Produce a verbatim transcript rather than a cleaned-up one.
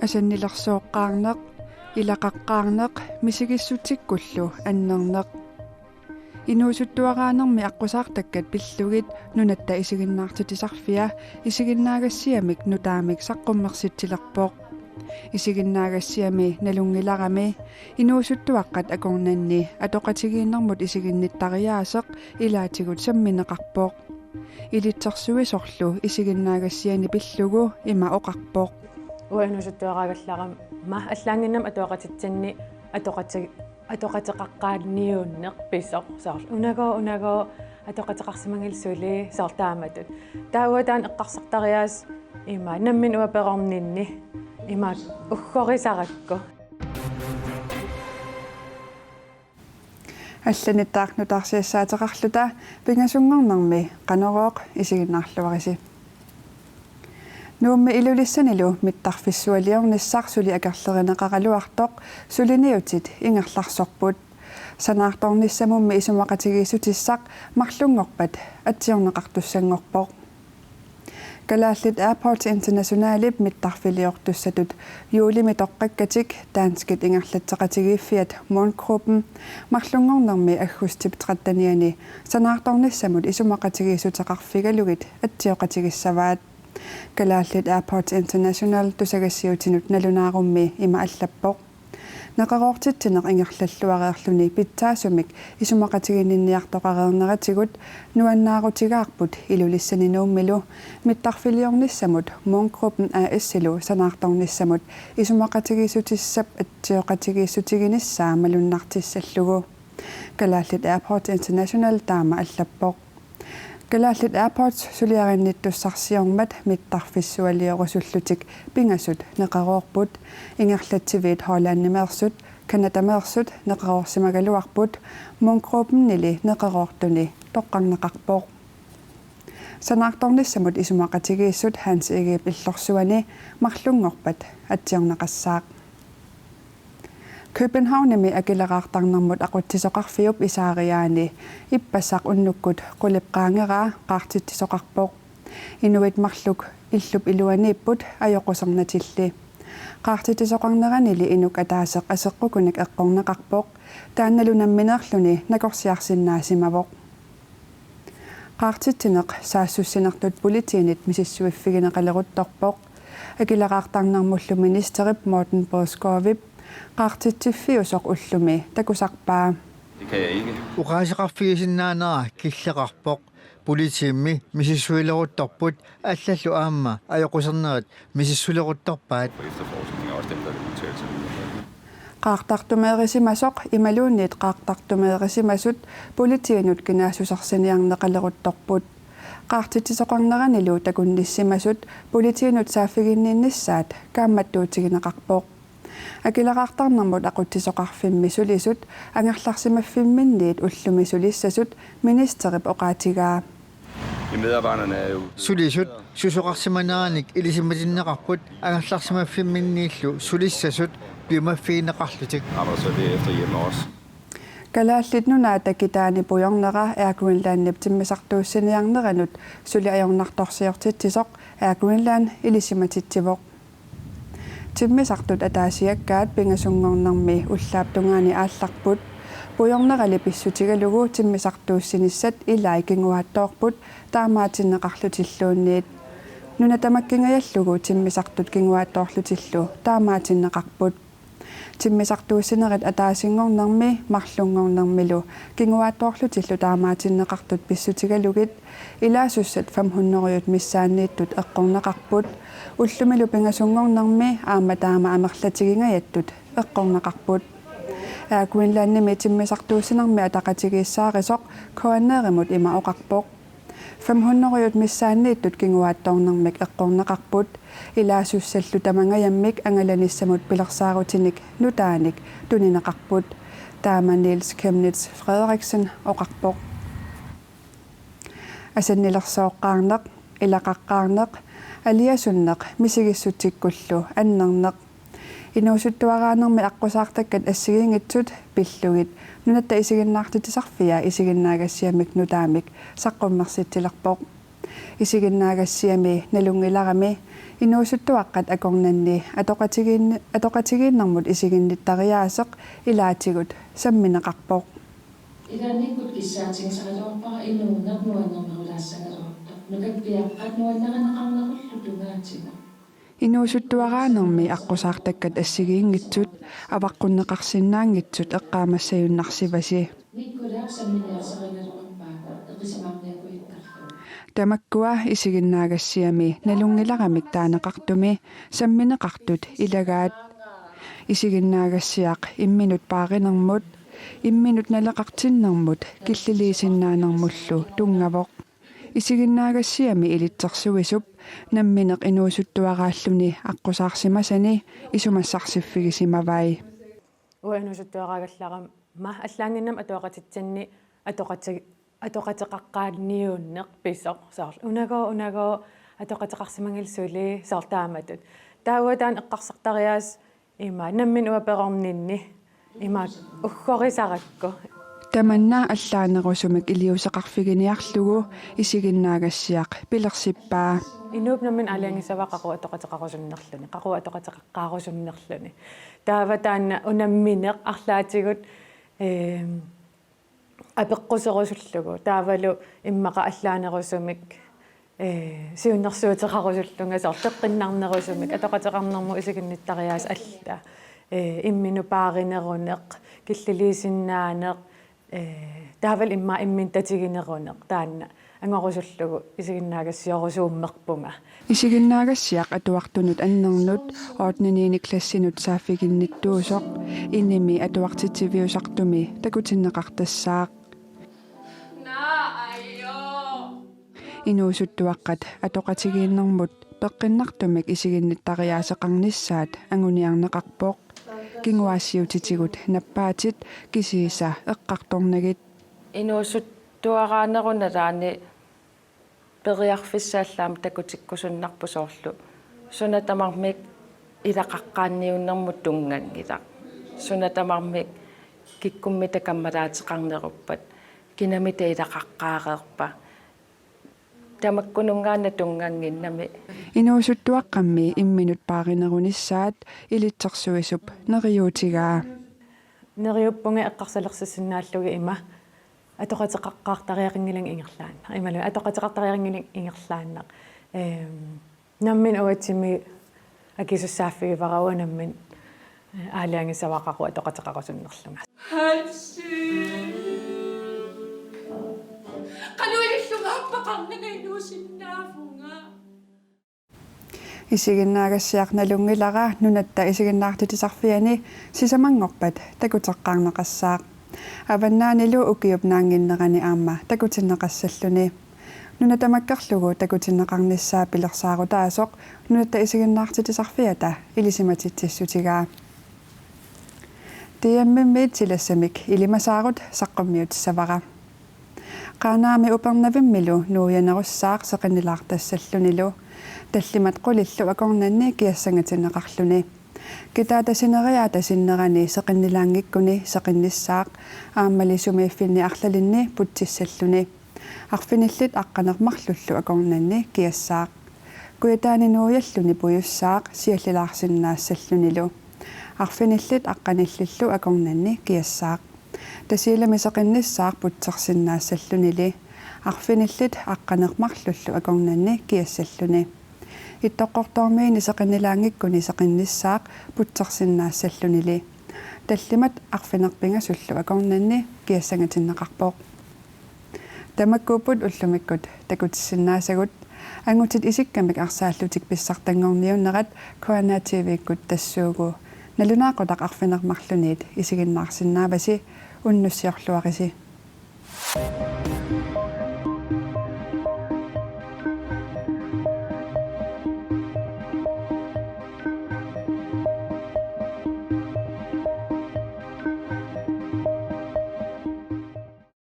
Asannilersooqqaarneq, ilaqaqqaarneq, misigissutsikkullu annerneq. Inuusuttuaraanermi aqqusaartakkat pillugit Nunatta Isiginnaartitsisarfia isiginnaagassiamik nutaamik saqqummersitsilerpoq. Isiginnaagassiami nalunngilarami inuusuttuaqqat akornanni atoqatigiinnermut isiginnittariaaseq ilaatigut sammineqarpoq. Ilitsersuisorlu isiginnaagassiani pillugu ima oqarpoq: Uanga inuusuttuaraagallarama allaannginnami atoqatitsinni atoqati-, atoqateqaqqaaniunneq pisoq. Soorlu unagooq, unagooq, atoqateqarsimagillu suli, soorlu taamatut. Taava taanna eqqarsartariaaseq ima nammineq uanga perorninni ima uggorisarakku. Allanittaaq nutaarsiassaateqarluta pingasunngornermi Qanorooq isiginnaarluarisi. Nuummi Ilulissanilu mittarfissualiornissaq suli akerlerineqaraluartoq suliniutit ingerlarsorput. Sanaartornissamummi isumaqatigiissutissaq marlunngorpat atsiorneqartussanngorpoq. Kalaallit Airports Internationalip mittarfiliortussatut juulimi toqqakkatik danskit ingerlatseqatigiiffiat Moongruppen marlunngornermi aggustip trettenianni sanaartornissamut isumaqatigiissuteqarfigalugit atsioqatigissavaat. Kalaallit Airports International tusagassiuutinut nalunaarummi ima allappoq: Neqeroortitsineq ingerlalluareerluni pitsaasumik isumaqatiginninniartoqareerneratigut nuannaarutigaarput Ilulissani Nuummilu mittarfiliornissamut Moongruppen A/S-ilu sanaartornissamut isumaqatigiissutissap atsioqatigiissutiginissaa malunnartissallugu. Kalaallit Airports International taama allappoq. Kalaallit Airports suliarinnittussarsiormat mittarfissualiorusullutik pingasut neqeroorput, ingerlatsiviit Hollandimeersut, Canadameersut neqeroorsimagaluarput, Moongruppennili neqeroortuni toqqarneqarpoq. Sanaartornissamut isumaqatigiissut Hans Egedep illorsuani marlunngorpat atsiorneqassaaq. Københavnimi Akileraartarnermut Aqutsisoqarfiup isaariaani ippassaq unnukkut quleqqaangeraa qaartitsisoqarpoq. Inuit marluk illup iluaniipput ajoqusernatilli. Qaartitsisoqarneranili inuk ataaseq aseqqukunik eqqorneqarpoq, taannalu nammineerluni nakorsiarsinnaasimavoq. Qaartitsineq saassussinertut politiinit misissuiffigineqaleruttorpoq. Akileraartarnermullu ministerip Morten Bødskov qaartitsiffiusoq ullumi takusarpaa. Det kan jeg ikke. Oqaaseqarfigisinnaanera killeqarpoq. Politiimmi misissuileruttorput allallu aamma ajoqusernerit misissuileruttorpaat. For efterforskning er også dem, der udtaler sig. Qaartartumeerisimasoq imaluunniit qaartartumeerisimasut politiinut kinaassusersiniarneqaleruttorput. Qaartitsisoqarneranilu takunnissimasut politiinut saaffiginninnissaat kaammattuutigineqarpoq. Akileraartarnermut Aqutsisoqarfimmi sulisut angerlarsimaffimminniit ullumi sulissasut ministerip oqaatigaa. Ja, medarbejderne er jo... Sulisut susoqarsimaneranik ilisimatinneqarput angerlarsimaffimminniillu sulissasut piumaffigineqarlutik. Arbejder så derefter hjemme også. Kalaallit Nunaata kitaani pujornera Air Greenlandip timmisartuussiniarneranut suli ajornartorsiortitsisoq Air Greenland ilisimatitsivoq. Timmisartut ataasiakkaat pingasunngornermi ullaap tungaani aallarput. Pujornerali pissutigalugu timmisartuussinissat ilai kinguaattoorput taamaatinneqarlutilluunniit. Nuna tamakkingajallugu timmisartut kinguaattoorlutillu taamaatinneqarput. Timmisartuussinerit ataasinngornermi marlunngornermilu kinguaattoorlutillu taamaatinneqartut pissutigalugit ilaasussat fem hundrede missaanniittut eqqorneqarput. Ullumilu pingasunngornermi aamma taama amerlatigingajattut eqqorneqarput. Air Greenlandimi timmisartuussinermi ataqatigiissaarisoq K N R-imut ima oqarpoq: Fem hundrede missaanniittut kinguaattoornermik eqqorneqarput, ilaasussallu tamangajammik angalanissamut pilersaarutinik nutaanik tunineqarput. Taama Niels Chemnitz Frederiksen oqarpoq. Asannilersooqqaarneq, ilaqaqqaarneq, aliasunneq, misigissutsikkullu annerneq. Inuusuttuaraanermi aqqusaartakkat assigiinngitsut pillugit Nunatta Isiginnaartitsisarfia isiginnaagassiamik nutaamik saqqummersitsilerpoq. Isiginnaagassiami nalunngilarami inuusuttuaqqat akornanni atoqatigiin-, atoqatigiinnermut isiginnittariaaseq ilaatigut sammineqarpoq. Ilaannikkut kissaatigisaraluarpara inuuneq nuannernerulaassagaluartoq. Nukappiaqqat nuannarineqarnerullu tungaatigut. Inuusuttuaraanermi aqqusaartakkat assigiinngitsut avaqqunneqarsinnaanngitsut eqqaamassajunnarsivasi. Nikkulaap samminiarsarigaluarpaa eqisimaarniakujuttarlugu. Tamakkua isiginnaagassiami nalunngilaramik taaneqartumi sammineqartut ilagaat. Isiginnaagassiaq imminut paarinermut, imminut naleqartinnermut killiliisinnaanermullu tunngavoq. Isiginnaagassiami ilitsersuisup nammineq inuusuttuaraalluni aqqusaarsimasani isumassarsiffigisimagai. Uanga inuusuttuaraagallarama allaannginnami atoqatitsinni atoqati-, atoqateqaqqaanniunneq pisoq soorlu. Unagooq, unagooq atoqateqarsimanngilaq suli soorlu taamatut. Taava taanna eqqarsartariaaseq ima nammineq uanga perorninni ima uggorisarakku. Tamanna allaanerusumik iliuuseqarfiginiarlugu isiginnaagassiaq pilersippaa. Inuup nammineq aalajangissavaa qaqugu atoqateqarusunnerluni, qaqugu atoqateqaqqaarusunnerluni. Taava taanna unammineq arlaatigut, eem, apeqquserusullugu. Taavalu immaqa allaanerusumik, ee, siunnersuuteqarusullunga soorlu peqqinnarnerusumik, atoqateqarnermut isiginnittariaaseq alla. Ee, imminut paarineruneq, killiliisinnaaneq, ee, taavalu immaqa imminut tatigineruneq, taanna angorusullugu isiginnaagassiorusummerpunga. Isiginnaagassiaq atuartunut annernut ottende niende klassinut saaffiginnittuusoq inimi atuartitsiviusartumi takutinneqartassaaq. Inuusuttuaqqat atoqatigiinnermut peqqinnartumik isiginnittariaaseqarnissaat anguniarneqarpoq. Kinguaassiuutitigut nappaatit kisiisa eqqartornagit. Inuusuttuaraanerup nalaani periarfissat allaat aamma takutikkusunnarput soorlu suna tamarmik ilaqaqqaanniunnermut tunnganngilaq. Suna tamarmik kikkummita kammalaateqarneruppat, kinamita ilaqaqqaareerpa. Tamakkununngaanniit tunngannginnami. Inuusuttuaqqammi imminut paarinerunissaat ilitsersuisup neriuutigaa. Neriuppunga eqqarsalersissinnaallugu ima atoqateqaqqaartariaqanngilanga ingerlaannaq. Imaluunniit atoqateqartariaqanngilanga ingerlaannaq. Ehm, nammineq uatsimi akisussaaffigivara uanga nammineq, eh, aalajangissavara qaqugu atoqateqarusunnerlunga. Hansi. Qaluilillunga appaqarnanga inuusinnaavunga. Isiginnaagassiaq nalunngilara Nunatta Isiginnaartitsisarfiani sisamanngorpat takuteqqaarneqassaaq. Avannaanilu ukiup naannginnerani aamma takutinneqassalluni. Nuna tamakkerlugu takutinneqarnissaa pilersaarutaasoq Nunatta Isiginnaartitsisarfiata ilisimatitsissutigaa. D M-immiit silassamik ilimasaarut saqqummiutissavara. Qaanaami Upernavimmilu nuianerussaaq seqinnilaartassallunilu. Tallimat qulillu akornanni kiassangatinneqarluni. Kitaata sineriaata sinnerani seqinnilaanngikkuni seqinnissaaq, aammali sumiiffinni arlalinni putsissalluni. Arfinillit aqqaneq-marlullu akornanni kiassaaq. Kujataani nuialluni pujussaaq siallilaarsinnaassallunilu. Arfinillit aqqanillillu akornanni kiassaaq. Tasiilami seqinnissaaq putsersinnaassallunili. Arfinillit aqqaneq-marlullu akornanni kiassalluni. Ittoqqortoormiini seqinnilaanngikkuni seqinnissaaq putsersinnaassallunili. Tallimat arfineq-pingasullu akornanni kiassangatinneqarpoq. Tamakkuupput ullumikkut takutissinnaasagut. Angutit isikkamik arsaallutik pissartanngorniunnerat K N R T V-kkut tassuugu. Nalunaaqutaq arfineq-marluniit isiginnaarsinnaavasi, unnussiorluarisi.